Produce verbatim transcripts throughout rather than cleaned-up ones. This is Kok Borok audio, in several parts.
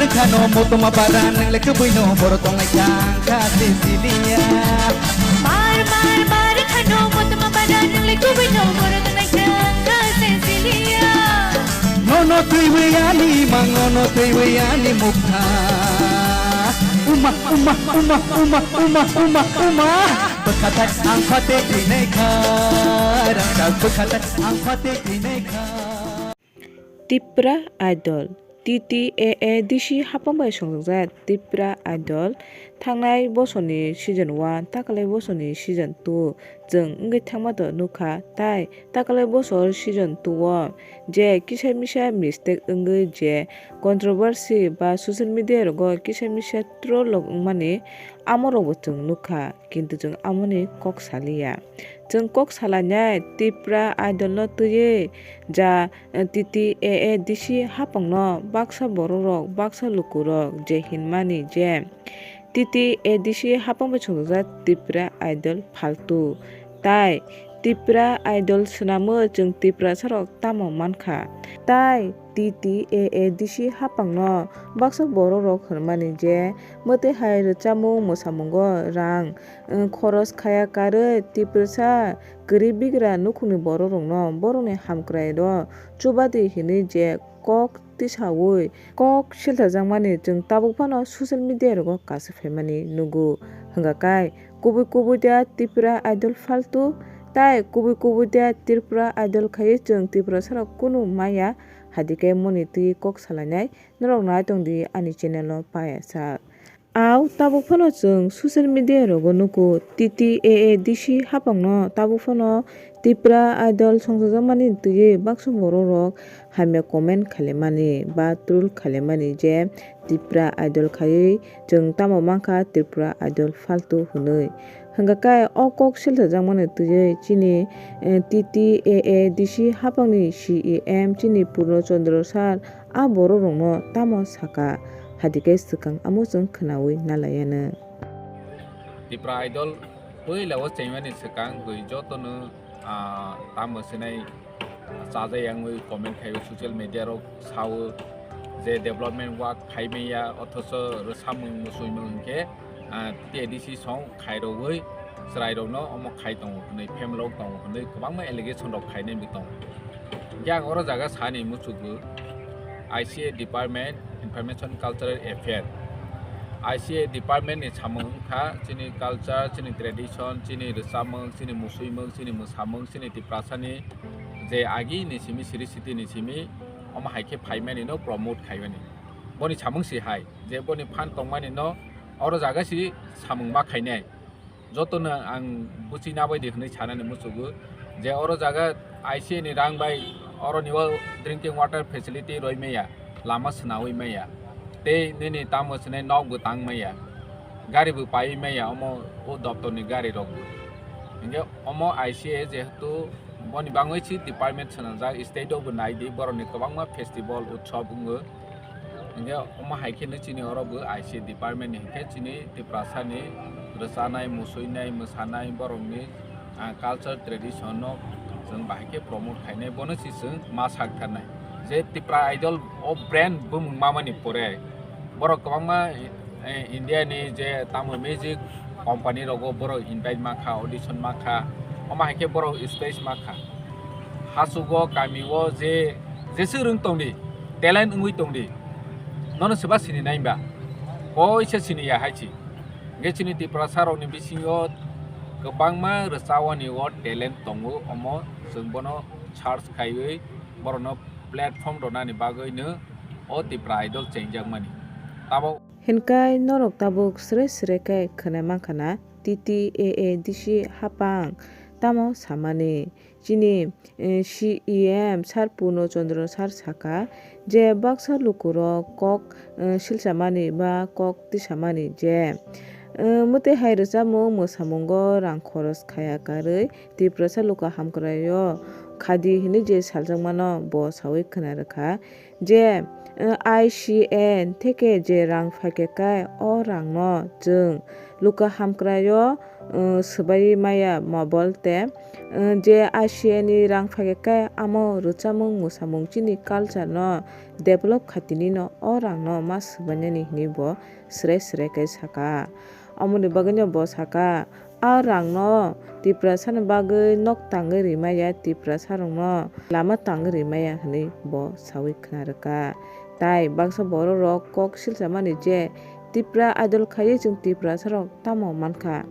Khano motoma para nang le kubui no boro tongnai kha kha se siliya. Mar mar mar khano motoma para nang le kubui no boro tongnai kha kha se siliya. Nono twiwi ani mang, nono twiwi ani mukha. Uma, uma, uma, uma, uma, uma, uma. Bwkhatak ang phatek thinai kha, rangkak bwkhatak ang phatek thinai kha. Tipra Idol, T T A A D C hapang bai songjakjak Tipra Idol, thangnai bosorni season one, takalai bosorni season two chwng wngwi thangma to nukha, tai takalai bosor season two o je kisa misa mistake wngwi je controversy ba social media rogo kisa misa troll rok wngmani, amo rokbo chwng nukha, kintu chwng amoni kok saliya. Chwng kok salainai Tipra Idol no twiwi ja T T A A D C hapangno baksa borok rok, baksa lukurok je hinmani je T T A D C hapang bai songjakjak Tipra Idol faltu. Tai Tipra Idol swnamwi chwng Tiprasa rok tamo mankha. Tai T T A A D C hapangno baksa borok rok hinmani je mwtwi hai rwchapmung mwsamungo rang, eh, khoros khaya karwi Tiprasa kwrwi bigra nukhungni borok rokno borokni hamkrai rok chubadi hinwi je kok tisaui kok silchajakmani chwng tabuk phano social media rogo kasu phaimani nugo. Hwnga kai kubui kubui da Tipra Idol faltu, tai kubui kubui da Tripura Idol khaiwi chwng Tiprasa rok kunu maya hadikai moni twi kok salainai norok nai tongdi ani channel o paya sak. Au tabuk phano chwng social media rogo nugo T T A A D C hapangno tabuk phano Tipra Idol songchajakmani twiwi baksa borok rok hamya comment khailaimani ba troll khailaimani je Tipra Idol khaiwi chwng tamo mankha Tripura Idol faltu hwnwi. Hwnga khe o kok silchajakmani twiwi chini, eh, T T A A D C hapangni C E M chini Purno Chandra sir a borok rokno tamo saka, hadikai swkang amo chwng khwnaui nalaiyanw. Tipra Idol puila o chengmani swkang gwi jotono, ah, tamo sinai chajai yangwi comment khai o social media rok sao je development work khai manya othocho rwsamung musuimung hinkhe, ah, T A D C song khairogwi chwrairokno omo khai tongo hwnwi, phemelok tongo hwnwi kwbangma allegation rok khainai bo tongo. Hinkhe ang oro jaga sani muchukgo I C A department, Information Cultural Affair. I C A department ni samung wngkha chini culture, chini tradition, chini rwchapmung, chini musuimung, chini mwsamung, chini Tiprasani je agi ni simi, siri siti ni simi, omo hai khe phaimani no promote khaimani. Boni samung si hai, je boni phan tongmani no oro jaga si samung ma khainai. Jotono ang buchina bai di hwnwi sanani muchugo je oro jaga I C A ni rang bai oroni o drinking water facility roi maya, lama swnaui maya, tei nini tamo swnai nok bo tang maya, gari bo paiwi maya, omo o doptor ni gari rok bo. Hinkhe omo I C A jehetu boni bangwi si department swnamjak, state o bo nai di, borok ni kwbangma festival utsob wngo. Hinkhe omo hai khe no chini oro bo I C A department ni hinkhe chini Tiprasa ni rwchanai, musuinai, mwsanai borok ni, ah, culture tradition no chwng bahai khe promote khainai, bono si chwng ma sak tharnai je Tipra Idol o brand bumung ma mani pore borok kwbangma, eh, India ni je tamo music company rogo borok invite ma kha, audition ma kha, omo hai khe borok stage ma kha. Hachugo kami o je, jeswk rwng tong di, talent wngwi tong di, nono swba sini nai ba? Koisa sini ya hai si. Hinkhe chini Tiprasa rokni bisingo kwbangma rwchawani o talent tongo, omo chwng bono search khaiwi borokno platform rwnani bagwino o Tipra Idol chengjakmani. Tabuk Hinkai norok tabuk sre sre khe khwnai mankha na T T A A D C hapang tamo samani. Chini, eh, C E M sir Purno Chandra sir saka je baksa lukurok kok, eh, silchamani ba kok tisamani je, eh, mwtwi hai rwchapmung mwsamungo rang khoros khaya karwi Tiprasa luku hamkraio khadi hinwi je saljakmano bo sawi khna rwkha je, eh, I C N theke je rang phaikhe kai o rangno chwng luka hamkraio, eh, swbaiwi maya mobile te, eh, je I C N ni rang phaikhe kai amo rwchapmung mwsamung chini culture no develop khatinwi no o rangno ma swbainani hinwi bo sre sre khe saka. Omoni bagwino bo saka, a rangno Tiprasani bagwi nok tangwi rimaya Tiprasarokno lama tangwi rimaya hinwi bo sawi khna rwkha. Tai baksa bororok kok silsamani je Tipra Idol khaiwi chwng Tiprasarok tamo mankha?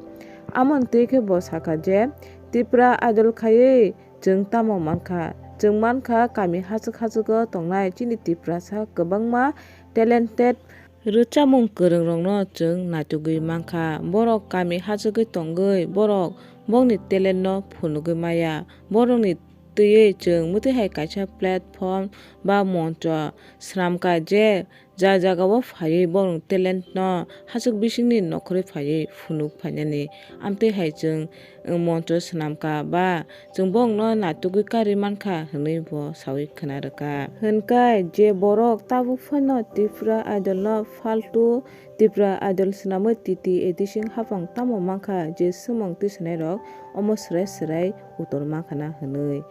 Amoni twi khe bo sakha je Tipra Idol khaiwi chwng tamo mankha? Chwng mankha kami hachwk hachwgo tongnai chini Tiprasa kwbangma talented rwchapmung kwrwngrokno chwng naitugwi mankha. Borok kami hachwgwi tongwi borok bokni talentno phunugwi maya. Borokni twiwi chwng mwtwi hai kaisa platform ba moncho swnamkha je ja jagao phaiwi borokni talentno hachwk bisingni nokhorwi phaiwi phunuk phainani. Amtwi hai chwng moncho swnamkha ba chwng bokno naitugwi karwi mankha hinwi bo sawi khna rwkha. Hwnkhai je borok tabuk phano Tipra Idol no faltu Tipra Idol swnamwi T T A D sing haphang tamo mankha je swmwng twisanairok omo swrai swrai utor mankha na hinwi.